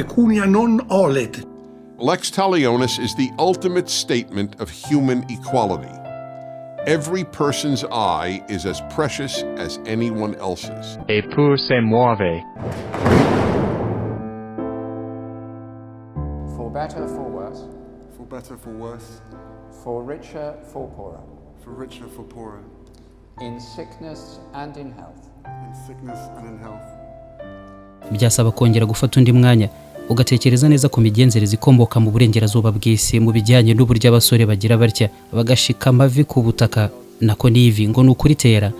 Pecunia non olet. Lex talionis is the ultimate statement of human equality. Every person's eye is as precious as anyone else's. Eppur se muove. For better, for worse. For better, for worse. For richer, for poorer. For richer, for poorer. In sickness and in health. In sickness and in health. Byasaba kongera gufata undi mwanya ugatekereza neza ku migenzereze ikomoka mu burengerazuba bw'isi mu bijyanye n'uburyo abasore bagira batya bagashika amavi ku butaka, nako n'ivi ngo ni ukuritera,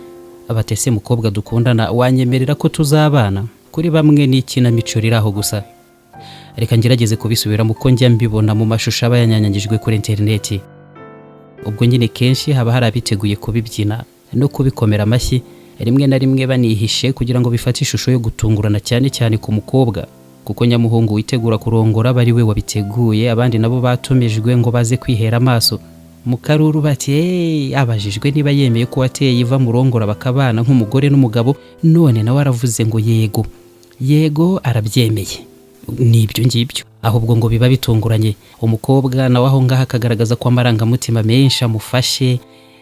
abatese: "Mukobwa dukundana, wanyemerera ko tuzabana?" Kuri bamwe ni ikinamico riri aho gusa. Reka ngerageze kubisubiramo uko njya mbibona mu mashusho aba yanyanyagijwe kuri interineti. Ubwo nyine kenshi haba hari abiteguye kubibyina no kubikomera amashyi, rimwe na rimwe banihishe kugira ngo bifate ishusho yo gutungurana, cyane cyane ku mukobwa, kuko nyamuhungu witegura kurongora aba ari we wabiteguye, abandi nabo batumijwe ngo baze kwihera amaso mu karuru, bati: "Hey," abajijwe niba yemeye ko wateye iva murongora bakabana nk'umugore n'umugabo, none nawe aravuze ngo yego, yego, arabyemeye. Ni ibyo ngibyo, ahubwo ngo biba bitunguranye. Umukobwa nawe aho ngaho akagaragaza ko amarangamutima menshi amufashe,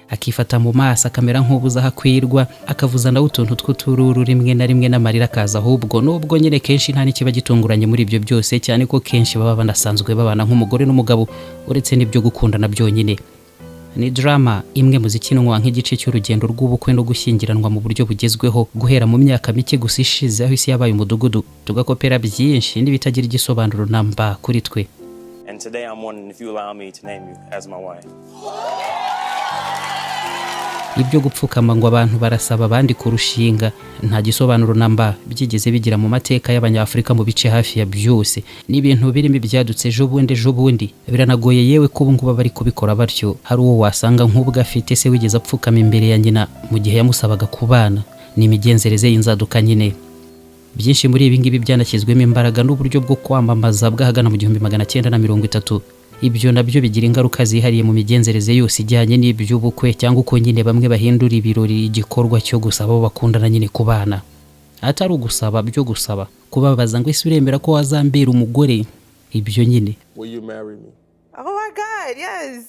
akifata mu maso, akamera nk'ubuze aho akwirwa, akavuza nawe utuntu tw'utururu, rimwe na rimwe n'amarira akaza. Ahubwo nubwo nyine kenshi nta n'ikiba gitunguranye muri ibyo byose, cyane ko kenshi baba banasanzwe babana nk'umugore n'umugabo, uretse n'ibyo gukundana byonyine. Ni drama imwe mu zikinwa nk'igice cy'urugendo rw'ubukwe no gushyingiranwa mu buryo bugezweho guhera mu myaka mike gusa ishize, aho isi yabaye umudugudu, tugakopera byinshi n'ibitagira igisobanuro namba kuri twe. And today I'm wondering if you allow me to name you as my wife. Ibyo gupfukama ngo abantu barasaba abandi kurushinga nta gisobanuro namba byigeze bigira mu mateka y'Abanyafurika mu bice hafi ya byose. Ni ibintu birimo ibyadutse ejo bundi ejo bundi. Biranagoye yewe ko ubu ngubu bari kubikora batyo hari uwo wasanga nk'ubwo afite se wigeze apfukama imbere ya nyina mu gihe yamusabaga kubana. Ni imigenzereze y'inzaduka nyine. Byinshi muri ibi ngibi byanashyizwemo imbaraga n'uburyo bwo kwamamaza bw'ahagana mu 1930. Ibyo nabyo bigira ingaruka zihariye mu migenzereze yose ijyanye n'iby'ubukwe, cyangwa uko nyine bamwe bahindura ibirori igikorwa cyo gusaba abo bakundana nyine kubana, atari ugusaba byo gusaba, kubabaza ngo: "Ese uremera ko wazambera umugore?" Ibyo nyine. Will you marry me? Oh my God, yes.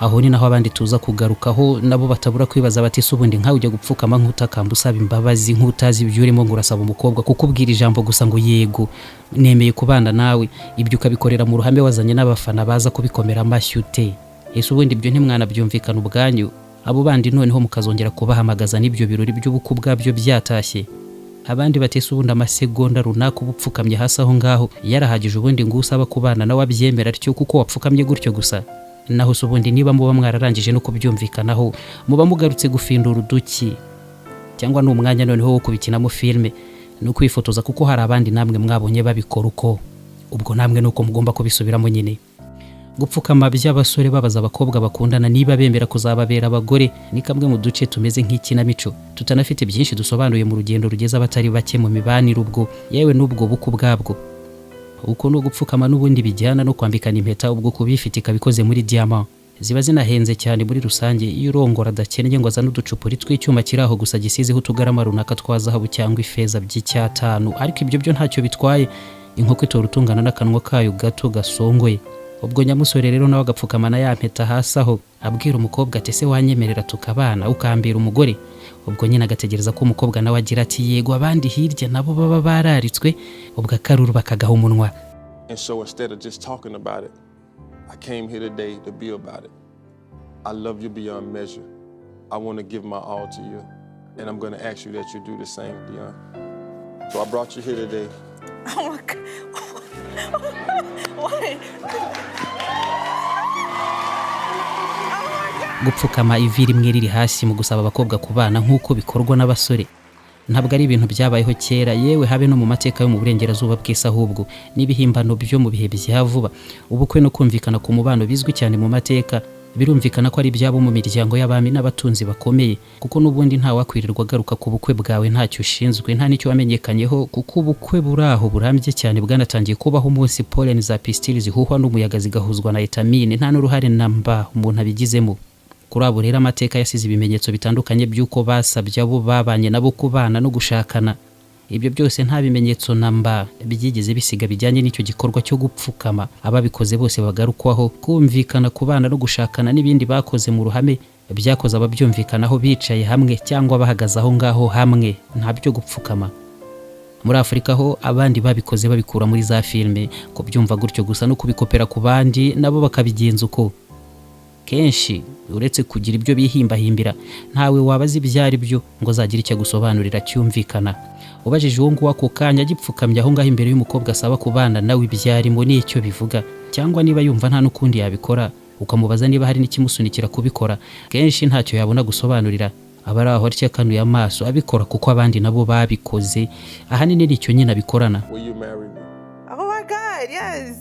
Aho ni naho abandi tuza kugarukaho nabo batabura kwibaza bati: "Ese ubundi nkawe ujya gupfukama nk'utakamba usaba imbabazi, nk'utazi ibyo urimo, ngo urasaba umukobwa kukubwira ijambo gusa ngo 'Yego, nemeye kubana nawe,' ibyo ukabikorera mu ruhame, wazanye n'abafana baza kubikomera amashyi ute? Ese ubundi ibyo ntimwanabyumvikana ubwanyu? Abo bandi noneho mukazongera kubahamagaza n'ibyo birori by'ubukwe ubwabyo byatashye?" Abandi batese: "Ubundi amasegonda runaka uba upfukamye hasi aho ngaho yarahagije ubundi ngo usaba kubana nawe abyemera atyo kuko wapfukamye gutyo gusa? Naho se ubundi niba muba mwararangije no kubyumvikanaho, muba mugarutse gufindura uduki? Cyangwa ni umwanya noneho wo kubikinamo filime no kwifotoza, kuko hari abandi namwe mwabonye babikora uko? Ubwo namwe nuko mugomba kubisubiramo nyine." Gupfukama by'abasore babaza abakobwa bakundana niba bemera kuzababera abagore ni kamwe mu duce tumeze nk'ikinamico tutanafite byinshi dusobanuye mu rugendo rugeza abatari bake mu mibanire, ubwo yewe n'ubwo bukwe ubwabwo. Uko no gupfukama n'ubundi bijyana no kwambikana impeta, ubwo kubifite ikaba ikoze muri diamant, ziba zinahenze cyane muri rusange. Iyo urongora adakennye ngo azane uducupuri tw'icyuma kiri aho gusa gisizeho utugarama runaka twa zahabu cyangwa ifeza by'icyatanu, ariko ibyo byo ntacyo bitwaye, inkoko itora utungana n'akanwa kayo gato gasongoye. Ubwo nyamusore rero nawe agapfukama ya mpeta hasi aho, abwira umukobwa ati: "Ese wanyemerera tukabana, ukambera umugore?" Ubwo nyine agategereza ko umukobwa nawe agira ati: "Yego." Abandi hirya nabo baba bararitswe, ubwo akaruru bakagaha umunwa. And so instead of just talking about it, I came here today to be about it. I love you beyond measure. I want to give my all to you. And I'm going to ask you that you do the same, Dion. So I brought you here today. Oh my God. What? Oh my God. Gupfukama ivi rimwe riri hasi mu gusaba abakobwa kubana nk'uko bikorwa n'abasore ntabwo ari ibintu byabayeho kera, yewe habe no mu mateka yo mu burengerazuba bw'isi, ahubwo n'ibihimbano byo mu bihe bya vuba. Ubukwe no kumvikana ku mubano bizwi cyane mu mateka, birumvikana ko ari ibyabo mu miryango y'abami n'abatunzi bakomeye, kuko n'ubundi nta wakwirirwa agaruka ku bukwe bwawe ntacyo ushinzwe, nta n'icyo wamenyekanyeho, kuko ubukwe buri aho burambye cyane bwanatangiye kubaho umunsi pollen za pistil zihuhwa n'umuyaga zigahuzwa na étamine, nta n'uruhare na mba umuntu abigizemo. Kuri abo rero amateka yasize ibimenyetso bitandukanye by'uko basabye abo babanye nabo kubana no gushakana. Ibyo byose nta bimenyetso namba byigeze bisiga bijyanye n'icyo gikorwa cyo gupfukama. Ababikoze bose bagarukwaho kumvikana ku bana no gushakana n'ibindi bakoze mu ruhame, byakoze ababyumvikanaho bicaye hamwe cyangwa bahagaze aho ngaho hamwe, nta byo gupfukama. Muri Afurika ho abandi babikoze babikura muri za filime, kubyumva gutyo gusa no kubikopera ku bandi nabo bakabigenza uko. Kenshi uretse kugira ibyo bihimbahimbira, ntawe wabaza ibyo ari byo ngo azagire icyo agusobanurira cyumvikana. Ubajije uwo nguwo ako kanya agipfukamye aho ngaho imbere y'umukobwa asaba kubana nawe ibyo arimo n'icyo bivuga, cyangwa niba yumva nta n'ukundi yabikora, ukamubaza niba hari n'ikimusunikira kubikora, kenshi ntacyo yabona gusobanurira. Aba ari aho atya akanuye amaso, abikora kuko abandi nabo babikoze, ahanini nicyo nyine abikorana. Will you marry me? Oh my God, yes.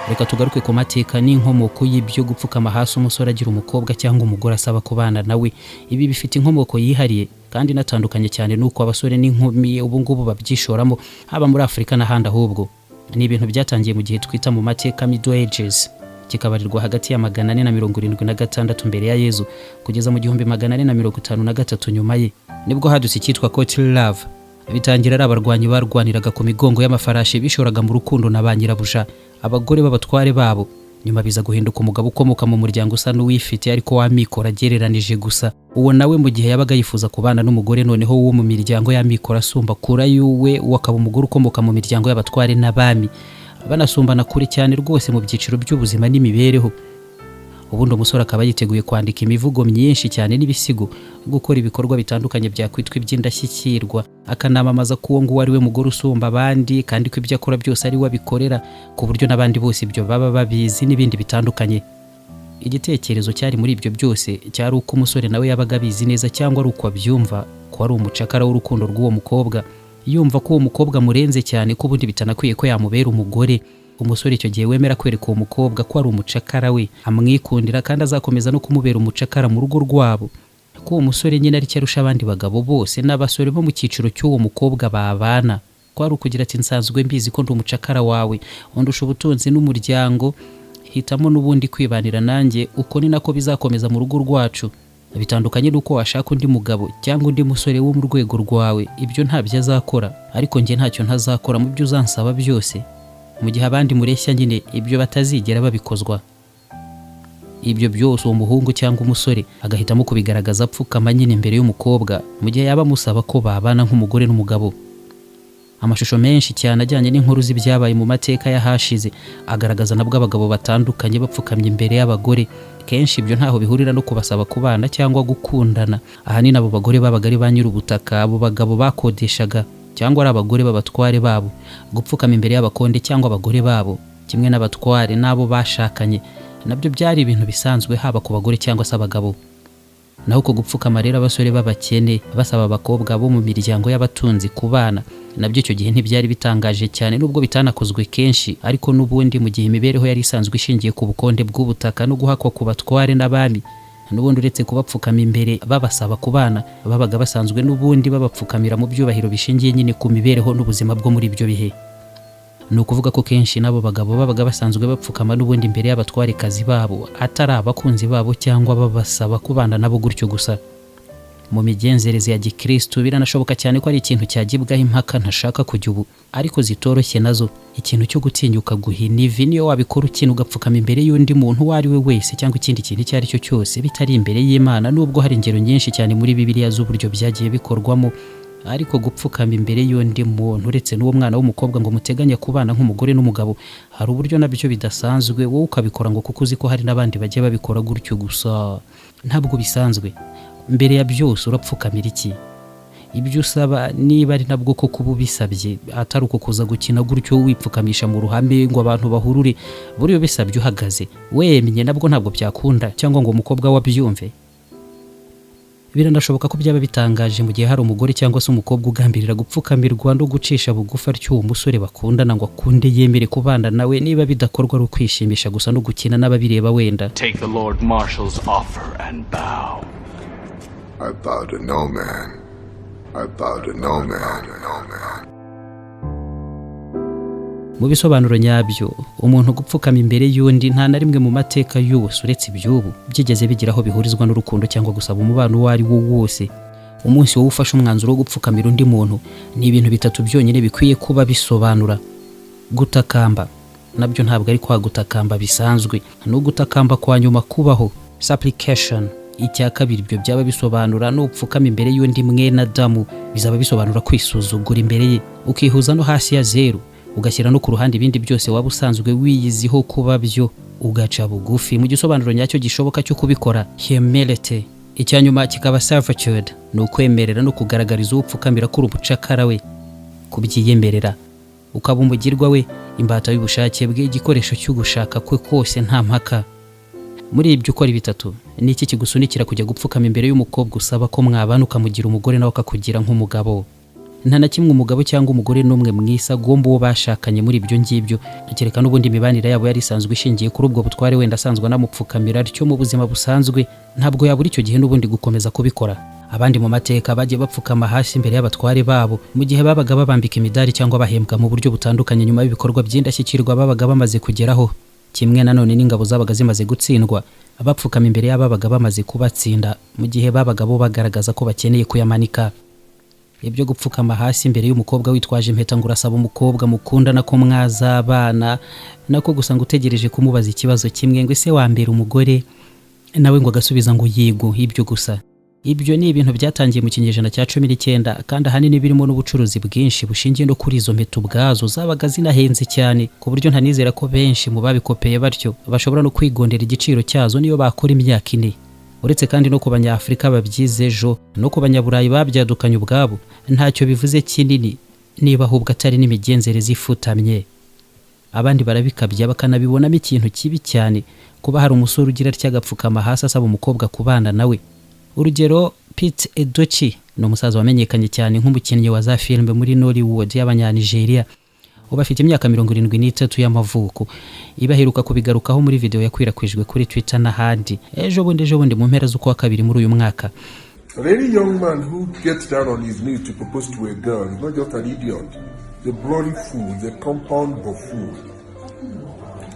Reka tugaruke ku mateka n'inkomoko y'ibyo gupfukama hasi umusore agira umukobwa cyangwa umugore asaba kubana nawe. Ibi bifite inkomoko yihariye kandi inatandukanye cyane n'uko abasore n'inkumi ubu ngubu babyishoramo, haba muri Afurika n'ahandi. Ahubwo ni ibintu byatangiye mu gihe twita mu mateka Middle Ages, kikabarirwa hagati ya 476 mbere ya Yezu kugeza mu 1453 nyuma ye. Nibwo hadutse icyitwa courtly love. Bitangira ari abarwanyi barwaniraga ku migongo y'amafarashi bishoraga mu rukundo na ba nyirabuja, abagore b'abatware babo. Nyuma biza guhinduka umugabo ukomoka mu muryango usa n'uwifite ariko w'amikoro agereranije gusa, uwo nawe mu gihe yabaga yifuza kubana n'umugore noneho wo mu miryango y'amikoro asumba kura y'uwe, uwo akaba umugore ukomoka mu miryango y'abatware n'abami, banasumbana kure cyane rwose mu byiciro by'ubuzima n'imibereho. Ubundi umusore akaba yiteguye kwandika imivugo myinshi cyane n'ibisigo, gukora ibikorwa bitandukanye byakwitwa iby'indashyikirwa, akanamamaza ko uwo nguwo ari we mugore usumba abandi, kandi ko ibyo akora byose ari we abikorera, ku buryo n'abandi bose ibyo baba babizi, n'ibindi bitandukanye. Igitekerezo cyari muri ibyo byose cyari uko umusore nawe yabaga abizi neza, cyangwa ari uko abyumva, ko ari umucakara w'urukundo rw'uwo mukobwa, yumva ko uwo mukobwa amurenze cyane, ko ubundi bitanakwiye ko yamubera umugore. Umusore icyo gihe wemera kwereka uwo mukobwa ko ari umucakara we, amwikundira kandi azakomeza no kumubera umucakara mu rugo rwabo, ko uwo musore nyine ari cyo arusha abandi bagabo bose n'abasore bo mu cyiciro cy'uwo mukobwa babana, ko ari ukugira ati: "Nsanzwe mbizi ko ndi umucakara wawe, undusha ubutunzi n'umuryango, hitamo n'ubundi kwibanira nanjye, uko ni nako bizakomeza mu rugo rwacu. Bitandukanye n'uko washaka undi mugabo cyangwa undi musore wo mu rwego rwawe, ibyo ntabyo azakora, ariko njye ntacyo ntazakora mu byo uzansaba byose, mu gihe abandi mureshya nyine ibyo batazigera babikozwa." Ibyo byose uwo muhungu cyangwa umusore agahitamo kubigaragaza apfukama nyine imbere y'umukobwa mu gihe yaba amusaba ko babana nk'umugore n'umugabo. Amashusho menshi cyane ajyanye n'inkuru z'ibyabaye mu mateka y'ahashize agaragaza nabwo abagabo batandukanye bapfukamye imbere y'abagore. Kenshi ibyo ntaho bihurira no kubasaba kubana cyangwa gukundana. Ahanini abo bagore babaga ari ba nyir'ubutaka abo bagabo bakodeshaga, cyangwa ari abagore b'abatware babo. Gupfukama imbere y'abakonde cyangwa abagore babo kimwe n'abatware n'abo bashakanye nabyo byari ibintu bisanzwe, haba ku bagore cyangwa se abagabo. Naho uko gupfukama rero abasore b'abakene basaba abakobwa bo mu miryango y'abatunzi kubana nabyo, icyo gihe ntibyari bitangaje cyane, nubwo bitanakozwe kenshi. Ariko n'ubundi mu gihe imibereho yari isanzwe ishingiye ku bukonde bw'ubutaka no guhakwa ku batware n'abami, n'ubundi uretse kubapfukama imbere babasaba kubana, babaga basanzwe n'ubundi babapfukamira mu byubahiro bishingiye nyine ku mibereho n'ubuzima bwo muri ibyo bihe. Ni ukuvuga ko kenshi n'abo bagabo babaga basanzwe bapfukama n'ubundi imbere y'abatwarekazi babo, atari abakunzi babo cyangwa babasaba kubana nabo gutyo gusa. Mu migenzereze ya gikristu biranashoboka cyane ko ari ikintu cyagibwaho impaka ntashaka kujya ubu, ariko zitoroshye nazo. Ikintu cyo gutinyuka guhina ivi, niyo wabikora ukina, ugapfukama imbere y'undi muntu uwo ari we wese cyangwa ikindi kintu icyo ari cyo cyose bitari imbere y'Imana, nubwo hari ingero nyinshi cyane muri Bibiliya z'uburyo byagiye bikorwamo, ariko gupfukama imbere y'undi muntu uretse n'uwo mwana w'umukobwa ngo muteganya kubana nk'umugore n'umugabo, hari uburyo nabyo bidasanzwe. Wowe ukabikora ngo kuko uzi ko hari n'abandi bajya babikora gutyo gusa, ntabwo bisanzwe. Mbere ya byose urapfukamira iki? Ibyo usaba niba ari nabwo ko kuba ubisabye atari uko kuza gukina gutyo wipfukamisha mu ruhame ngo abantu bahurure, buriya ubisabye uhagaze wemye nabwo ntabwo byakunda, cyangwa ngo umukobwa we abyumve. Biranashoboka ko byaba bitangaje mu gihe hari umugore cyangwa se umukobwa ugambirira gupfukamirwa no gucisha bugufi atyo uwo musore bakundana ngo akunde yemere kubana nawe, niba bidakorwa ari ukwishimisha gusa no gukina n'ababireba wenda. Take the Lord Marshal's offer and bow. I bow to no man. I bow to no man. No man. Mu bisobanuro nyabyo, umuntu gupfukama imbere y'undi nta na rimwe mu mateka yose uretse iby'ubu byigeze bigira aho bihurizwa n'urukundo cyangwa gusaba umubano uwo ari wo wose. Umunsi wowe ufashe umwanzuro wo gupfukamira undi muntu, ni ibintu bitatu byonyine bikwiye kuba bisobanura. Gutakamba nabyo ntabwo ari kwa gutakamba bisanzwe, ni ugutakamba kwa nyuma kubaho, supplication. Icya kabiri ibyo byaba bisobanura, nupfukama imbere y'undi mwene Adamu, bizaba bisobanura kwisuzugura imbere ye, ukihuza no hasi ya zeru, ugashyira no ku ruhande ibindi byose waba usanzwe wiyiziho kuba byo, ugaca bugufi mu gisobanuro nyacyo gishoboka cyo kubikora, humility. Icya nyuma kikaba servitude, ni ukwemerera no kugaragariza uwupfukamira ko uri umucakara we, kubyiyemerera ukaba umugirwa we, imbata y'ubushake bwe, igikoresho cy'ugushaka kwe kose nta mpaka. Muri ibyo ukora bitatu, ni iki kigusunikira kujya gupfukama imbere y'umukobwa usaba ko mwabana, ukamugira umugore nawe akakugira nk'umugabo? Nta na kimwe umugabo cyangwa umugore n'umwe mu isi agomba uwo bashakanye muri ibyo ngibyo, kereka n'ubundi imibanire yabo yari isanzwe ishingiye kuri ubwo butware, wenda asanzwe anamupfukamira atyo mu buzima busanzwe, ntabwo yabura icyo gihe n'ubundi gukomeza kubikora. Abandi mu mateka bagiye bapfukama hasi imbere y'abatware babo mu gihe babaga babambika imidari cyangwa bahembwa mu buryo butandukanye nyuma y'ibikorwa by'indashyikirwa babaga bamaze kugeraho. Kimwe nanone n'ingabo zabaga zimaze gutsindwa, bapfukama imbere y'ababaga bamaze kubatsinda mu gihe babaga bo bagaragaza ko bakeneye kuyamanika. Ibyo gupfukama hasi imbere y'umukobwa witwaje impeta ngo urasaba umukobwa mukundana ko mwazabana, nako gusa ngo utegereje kumubaza ikibazo kimwe ngo ese wambera umugore, nawe ngo agasubiza ngo yego, ibyo gusa. Ibyo ni ibintu byatangiye mu kinyejana cya 19, kandi ahanini birimo n'ubucuruzi bwinshi bushingiye no kuri izo mpeta ubwazo zabaga zinahenze cyane, ku buryo ntanizera ko benshi mu babikopeye batyo bashobora no kwigondera igiciro cyazo niyo bakora imyaka 4. Uretse kandi no ku Banyafurika babyize ejo, no ku Banyaburayi babyadukanye ubwabo, ntacyo bivuze kinini niba ahubwo atari n'imigenzereze ifutamye. Abandi barabikabya bakanabibonamo ikintu kibi cyane kuba hari umusore ugira atya agapfukama hasi asaba umukobwa kubana nawe. Urugero, Pete Edochie ni umusaza wamenyekanye cyane nk'umukinnyi wa za filime muri Nollywood y'Abanyanigeria, ubu afite imyaka 73 y'amavuko. Ibaheruka kubigarukaho muri video yakwirakwijwe kuri Twitter n'ahandi ejo bundi mu mpera z'ukwa kabiri muri uyu mwaka. And any young man who gets down on his knees to propose to a girl is not just an idiot, he's a bloody fool, he's a compound buffoon.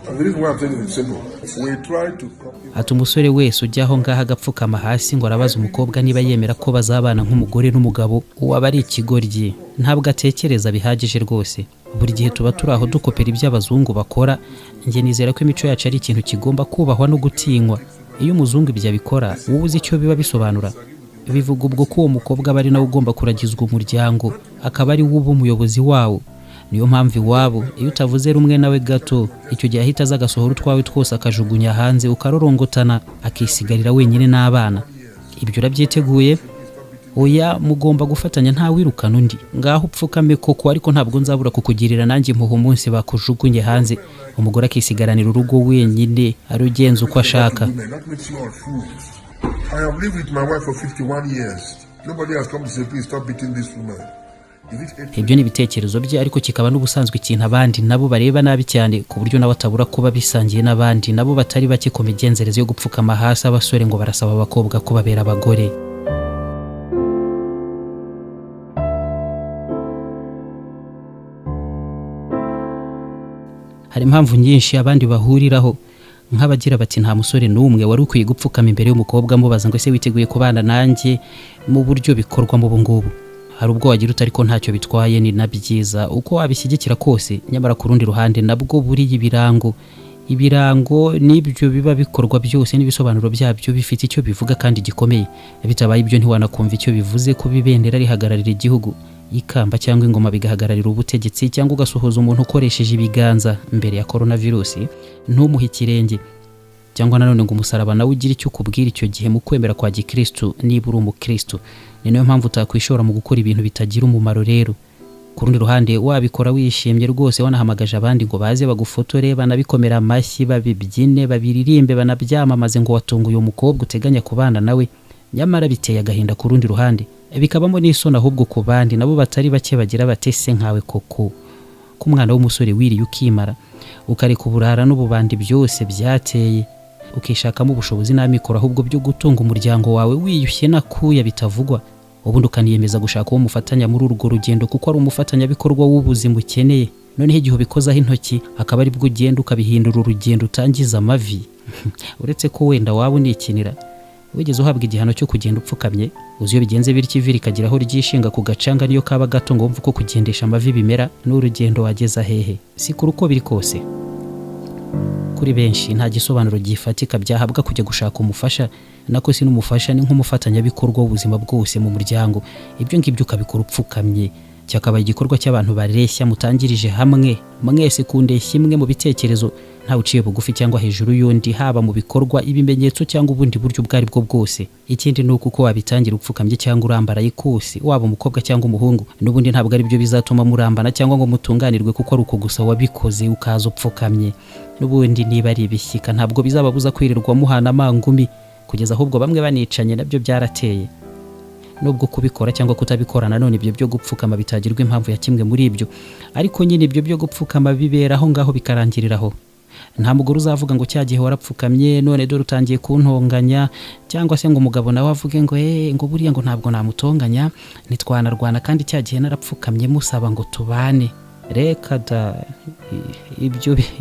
And the reason why I'm saying it is simple. We try to copy. Ati umusore wese ujya aho ngaho agapfukama hasi ngo arabaza umukobwa niba yemera ko bazabana nk'umugore n'umugabo, uwo aba ari ikigoryi, ntabwo atekereza bihagije rwose. Buri gihe tuba turi aho dukopera ibyo abazungu bakora. Njye nizera ko imico yacu ari ikintu kigomba kubahwa no gutinywa. Iyo umuzungu ibyo abikora, wowe uzi icyo biba bisobanura? Bivuga ubwo ko uwo mukobwa aba ari nawe ugomba kuragizwa umuryango, akaba ari we uba umuyobozi wawo. Niyo mpamvu iwabo iyo utavuze rumwe nawe gato, icyo gihe ahita aza agasohora utwawe twose akajugunya hanze, ukarorongotana, akisigarira wenyine n'abana. Ibyo urabyiteguye? Oya, mugomba gufatanya, ntawirukana undi. Ngaho upfukame koko, ariko ntabwo nzabura kukugirira nanjye impuhwe umunsi bakujugunye hanze, umugore akisigaranira urugo wenyine arugenza uko ashaka. Women, that makes you all fools. I have lived with my wife for 51 years. Nobody has come to say, "Please stop beating this woman." Is it hatred? Ibyo ni ibitekerezo bye, ariko kikaba n'ubusanzwe ikintu abandi nabo bareba nabi cyane, ku buryo nawe atabura kuba bisangiye n'abandi nabo batari bake ku migenzereze yo gupfukama hasi abasore ngo barasaba abakobwa kubabera abagore. Hari impamvu nyinshi abandi bahuriraho, nk'abagira bati nta musore n'umwe wari ukwiye gupfukama imbere y'umukobwa amubaza ngo ese witeguye kubana nanjye mu buryo bikorwamo ubu ngubu. Hari ubwo wagira uti ariko ntacyo bitwaye, ni na byiza uko wabishyigikira kose. Nyamara ku rundi ruhande nabwo buriya ibirango n'ibyo biba bikorwa byose n'ibisobanuro byabyo bifite icyo bivuga kandi gikomeye. Bitabaye ibyo ntiwanakumva icyo bivuze kuba ibendera rihagararira igihugu, ikamba cyangwa ingoma bigahagararira ubutegetsi, cyangwa ugasuhuza umuntu ukoresheje ibiganza mbere ya coronavirus ntumuhe ikirenge, cyangwa nanone ngo umusaraba nawe ugire icyo ukubwira icyo gihe mu kwemera kwa gikristu niba uri umukristu. Ni nayo mpamvu utakwishora mu gukora ibintu bitagira umumaro. Rero ku rundi ruhande wabikora wishimye rwose, wanahamagaje abandi ngo baze bagufotore, banabikomera amashyi, babibyine, babiririmbe, banabyamamaze ngo watunguye umukobwa uteganya kubana nawe. Nyamara biteye agahinda ku rundi ruhande, bikabamo n'isoni ahubwo ku bandi nabo batari bake bagira bati ese nkawe koko ko umwana w'umusore wiriye ukimara, ukareka uburara n'ububandi byose byateye, ukishakamo ubushobozi n'amikoro ahubwo byo gutunga umuryango wawe wiyushye n'akuya bitavugwa, ubundi ukaniyemeza gushaka uwo mufatanya muri urwo rugendo kuko ari umufatanyabikorwa w'ubuzima ukeneye, noneho igihe ubikozaho intoki akaba aribwo ugenda ukabihindura urugendo utangiza amavi, uretse ko wenda waba unikinira. Wigeze uhabwa igihano cyo kugenda upfukamye? Uzi iyo bigenze bityo ivi rikagira aho ryishinga ku gacanga, niyo kaba gato, ngo wumve uko kugendesha amavi bimera n'urugendo wageza hehe? Si kuri uko biri kose. Kuri benshi nta gisobanuro gifatika byahabwa kujya gushaka umufasha, nako si n'umufasha, ni nk'umufatanyabikorwa w'ubuzima bwose mu muryango, ibyo ngibyo ukabikora upfukamye. Cyakabaye igikorwa cy'abantu bareshya, mutangirije hamwe mwese ku ndeshyi imwe mu bitekerezo, ntawe uciye bugufi cyangwa hejuru y'undi, haba mu bikorwa, ibimenyetso cyangwa ubundi buryo ubwo ari bwo bwose. Ikindi ni uko uko wabitangira upfukamye cyangwa urambaraye kose, waba umukobwa cyangwa umuhungu, n'ubundi ntabwo ari byo bizatuma murambana cyangwa ngo mutunganirwe kuko ari uko gusa wabikoze ukaza upfukamye. N'ubundi niba ari ibishyika, ntabwo bizababuza kwirirwa muhana amangumi kugeza ahubwo bamwe banicanye, nabyo byarateye. Nubwo kubikora cyangwa kutabikora nanone ibyo byo gupfukama bitagirwa impamvu ya kimwe muri ibyo, ariko nyine ibyo byo gupfukama bibera aho ngaho bikarangiriraho. Nta mugore uzavuga ngo cya gihe warapfukamye, none dore utangiye kuntonganya, cyangwa se ngo umugabo nawe avuge ngo ngo buriya ngo ntabwo namutonganya, ntitwanarwana, kandi cya gihe narapfukamye musaba ngo tubane. Reka da,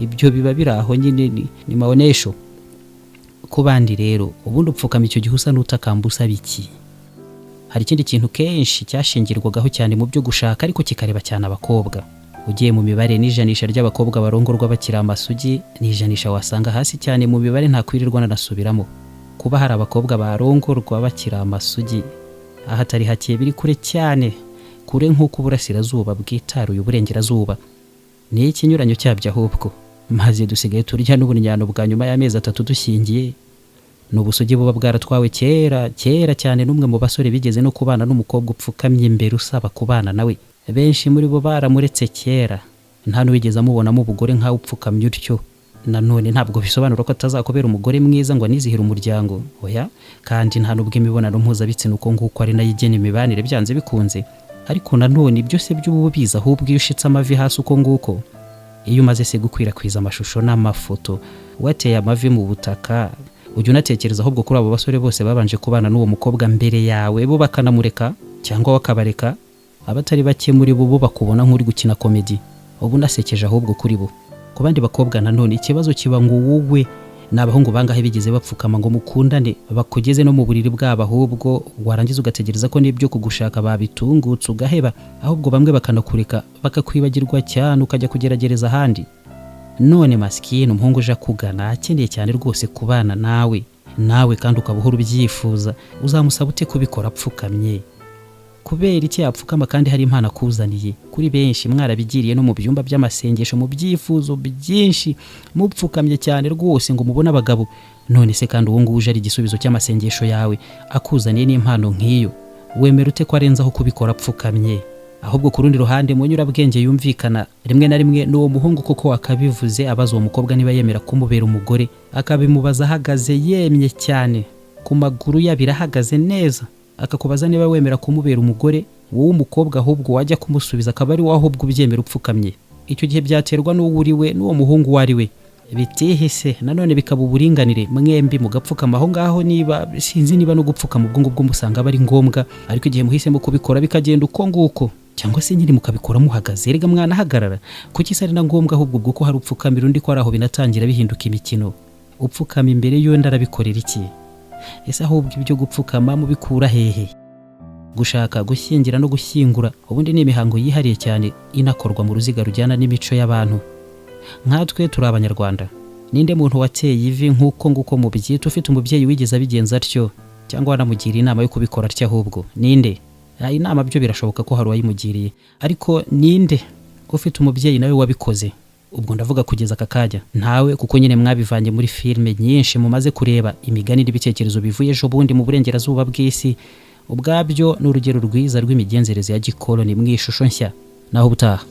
ibyo biba biri aho nyine, ni maonesho. Ku bandi rero, ubundi upfukama icyo gihe usa n'utakamba usaba iki? Hari ikindi kintu kenshi cyashingirwagaho cyane mu byo gushaka, ariko kikareba cyane abakobwa. Ugiye mu mibare n'ijanisha ry'abakobwa barongorwa bakiri amasugi, ni ijanisha wasanga hasi cyane mu mibare ntakwirirwa nanasubiramo. Kuba hari abakobwa barongorwa bakiri amasugi ahatari hake biri kure cyane, kure nk'uko uburasirazuba bwitaruye uburengerazuba. Ni ikinyuranyo cyabyo ahubwo, maze dusigaye turya n'ubunyano bwa nyuma y'amezi 3 dushyingiye. Ni ubusugi buba bwaratwawe kera kera cyane n'umwe mu basore bigeze no kubana n'umukobwa upfukamye imbere usaba kubana nawe. Benshi muri bo baramuretse kera, nta n'uwigeze amubonamo ubugore nkawe upfukamye utyo. Nanone ntabwo bisobanura ko atazakubera umugore mwiza ngo anizihire umuryango, oya, kandi nta n'ubwo imibonano mpuzabitsina uko nguko ari nayo igena imibanire byanze bikunze. Ariko nanone ibyo se by'ubu biza ahubwo iyo ushitse amavi hasi uko nguko, iyo umaze se gukwirakwiza amashusho n'amafoto wateye amavi mu butaka, ujya unatekereza ahubwo kuri abo basore bose babanje kubana n'uwo mukobwa mbere yawe, bo bakanamureka cyangwa bakabareka. Abatari bake muri bo bakubona nk'uri gukina komedi, ubu nasekeje ahubwo kuri bo. Ku bandi bakobwa nanone ikibazo kiba ngo wowe ni abahungu bangahe bigeze bapfukama ngo mukundane bakugeze no mu buriri bwabo, ahubwo warangiza ugategereza ko n'ibyo kugushaka babitungutse ugaheba, ahubwo bamwe bakanakureka bakakwibagirwa cyane ukajya kugeragereza ahandi. None masikini umuhungu uje akugana akeneye cyane rwose kubana nawe, nawe kandi ukaba uhora ubyifuza, uzamusaba ute kubikora apfukamye? Kubera iki yapfukama kandi hari impano akuzaniye? Kuri benshi mwarabigiriye no mu byumba by'amasengesho mu byifuzo byinshi mupfukamye cyane rwose ngo mubone abagabo. None se kandi uwo nguwo uje ari igisubizo cy'amasengesho yawe akuzaniye n'impano nk'iyo, wemera ute ko arenzaho kubikora apfukamye? Ahubwo ku rundi ruhande mu nyurabwenge yumvikana rimwe na rimwe n'uwo muhungu koko akabivuze abaza uwo mukobwa niba yemera kumubera umugore, akabimubaza ahagaze yemye cyane ku maguru yabiri ahagaze neza, akakubaza niba wemera kumubera umugore, wowe umukobwa ahubwo wajya kumusubiza akaba ari wowe ahubwo ubyemera upfukamye. Icyo gihe byaterwa n'uwo uri we n'uwo muhungu uwo ari we. Bitihise nanone bikaba uburinganire, mwembi mugapfukama aho ngaho. Niba sinzi niba no gupfukama ubwo ngubwo musanga aba ari ngombwa, ariko igihe muhisemo kubikora bikagenda uko nguko, cyangwa se nyine mukabikora muhagaze, erega mwanahagarara. Kuki se ari na ngombwa ahubwo ubwo ko hari upfukamira undi, ko ari aho binatangira bihinduka imikino? Upfukama imbere y'undi arabikorera iki? Ese ahubwo ibyo gupfukama mubikura hehe? Gushaka, gushyingira no gushyingura ubundi ni imihango yihariye cyane inakorwa mu ruziga rujyana n'imico y'abantu. Nkatwe turi abanyarwanda, ninde muntu wateye ivi nk'uko nguko mubyita ufite umubyeyi wigeze abigenza atyo cyangwa wanamugira inama yo kubikora atyo? Ahubwo ninde? Inama byo birashoboka ko hari uwayimugiriye, ariko ninde ufite umubyeyi nawe wabikoze? Ubwo ndavuga kugeza aka kajya ntawe, kuko nyine mwabivanye muri filime nyinshi mumaze kureba, imigani n'ibitekerezo bivuye ejo bundi mu burengerazuba bw'isi. Ubwabyo ni urugero rwiza rw'imigenzereze ya gikoloni mu ishusho nshya. Naho ubutaha.